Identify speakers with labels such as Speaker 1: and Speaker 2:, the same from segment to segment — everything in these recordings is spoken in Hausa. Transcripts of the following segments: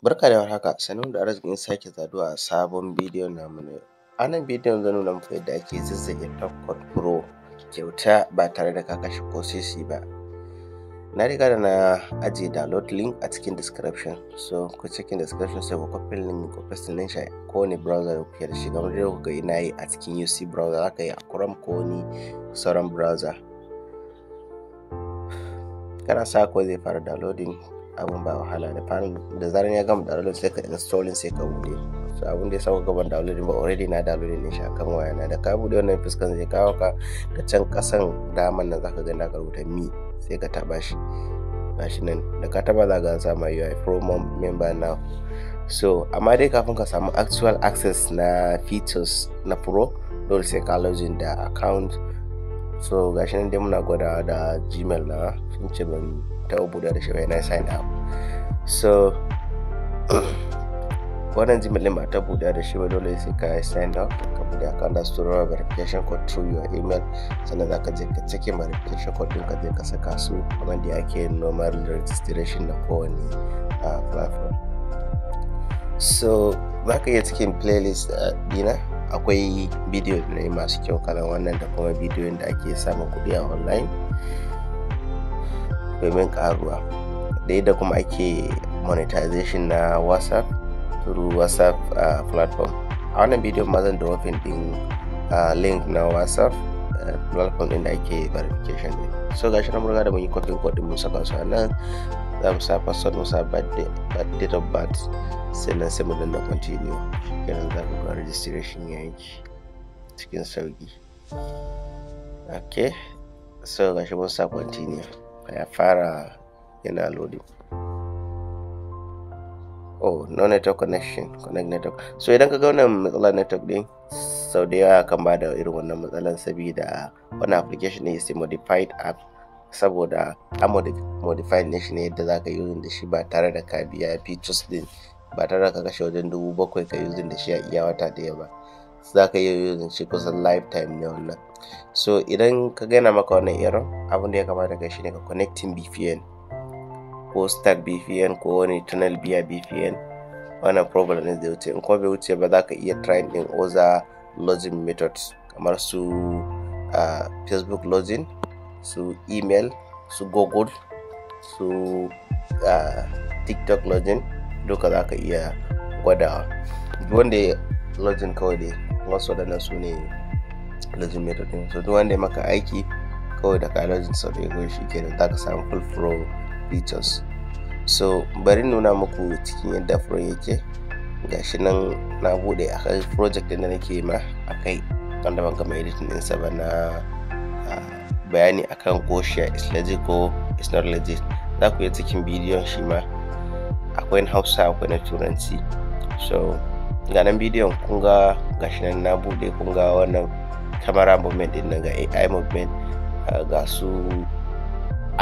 Speaker 1: Barka da warhaka, sannunmu da arziƙin sake saduwa a sabon bidiyon namu na yau. A wannan bidiyon zan nuna muku yadda ake zazzage CapCut Pro kyauta ba tare da ka kashe ko sisi ba. Na riga da na ajiye download link a cikin description, so ku cikin description sai ku copy link, ku paste ɗin shi a kowane browser da kuke da shi. Kamar yadda kuka ga na yi a cikin UC browser, za ka yi a Chrome ko wani sauran browser. Kana sa kawai zai fara downloading, abun ba wahala. Da fara da zaran ya gama downloading, sai ka installing, sai ka buɗe. So abun da ya sa kuka ban downloading ba, already na downloading ɗin shi akan wayana. Da ka buɗe, wannan fuskan zai kawo ka. Da can ƙasan daman nan zaka ga inda aka rubuta "Me", sai ka taɓa shi. Gashi nan, da ka taɓa za ka ga an sa ma "You are a pro member now". So amma dai kafin ka samu actual access na features na pro, dole sai ka login da account. So gashi nan dai muna gwadawa da Gmail na, sun ce ban taɓa buɗe da shi ba, na sign up. So wannan Gmail ɗin ba ta buɗe da shi ba, dole sai ka sign up, ka buɗe account da su turo verification code through your email. Sannan za ka je ka cike verification code ɗin, ka je ka saka su kamar da ake normal registration na kowane platform. So za ka iya cikin playlist dina, akwai bidiyo da na yi masu kyau kalan wannan, da kuma bidiyon da ake samun kuɗi a online domin ƙaruwa, da yadda kuma ake monetization na WhatsApp through WhatsApp platform. A wannan bidiyon ma zan dropping din link na WhatsApp platform din da ake verification din. So gashi nan mun riga da mun yi copy code din, mun saka su a nan. Za mu sa password, mu sa date of birth, sannan sai mu danna continue. Shikenan, za ku ga registration ya yanke cikin sauki. Okay, so gashi mun sa continue, ya fara yana loading. Oh, no network connection, connect network. So idan ka ga wannan matsalar network din, sau da yawa kan ba da irin wannan matsalar, saboda wannan application ne is a modified app, saboda an modified ne shi ne yadda za ka using da shi ba tare da ka biya features din, ba tare da ka kashe wajen 7,000 ka using da shi a iya wata ɗaya ba. Za ka iya using shi kusan lifetime ne wannan. So idan ka gana maka wannan error, abin da ya kamata ka shi ne ka connecting VPN ko start VPN ko wani tunnel via VPN. Wannan problem ne zai wuce. In kuma bai wuce ba, za ka iya trying din other login methods kamar su Facebook login, su email, su Google, su TikTok login, duka za ka iya gwadawa. Duk wanda ya login kawai dai, wasu waɗannan su ne login method din. So duk wanda ya maka aiki kawai, da ka login sau da kawai, shi kenan, za ka samu full pro features. So bari nuna muku cikin yadda pro yake. Gashi nan na bude a kai project din da nake ma akai, wanda ban gama editing ɗinsa ba, na bayani akan ko share is legit ko is not legit. Za ku iya cikin bidiyon shi ma, akwai na Hausa, akwai na Turanci. So ga nan bidiyon, kun ga gashi nan na bude. Kun ga wannan camera movement din nan, ga AI movement, ga su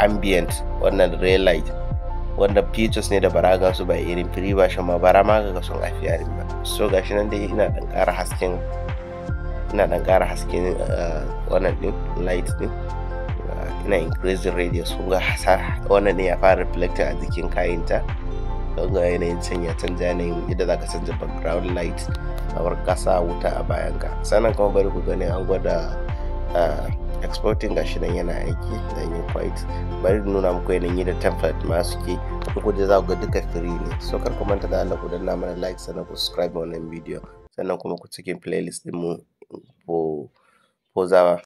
Speaker 1: ambient, wannan ray light, wanda features ne da bara ga su ba irin free version ma, bara ma ga sun appearing ba. So gashi nan dai ina dan ƙara hasken, ina dan ƙara hasken wannan din, light din, ina increase the radius. Kun ga wannan ne ya fara reflecting a jikin kayanta. Kun ga yanayin can ya canja, yanayin yadda zaka canza background light, kamar kasa wuta a bayan ka. Sannan kuma bari ku gani an gwada exporting. Gashi nan yana aiki. Zan yi quit, bari nuna muku yanayin yadda template ma suke. In ku je za ku ga duka free ne. So kar ku manta da Allah ku danna mana like, sannan ku subscribe wannan bidiyo, sannan kuma ku cikin playlist din mu for zawa.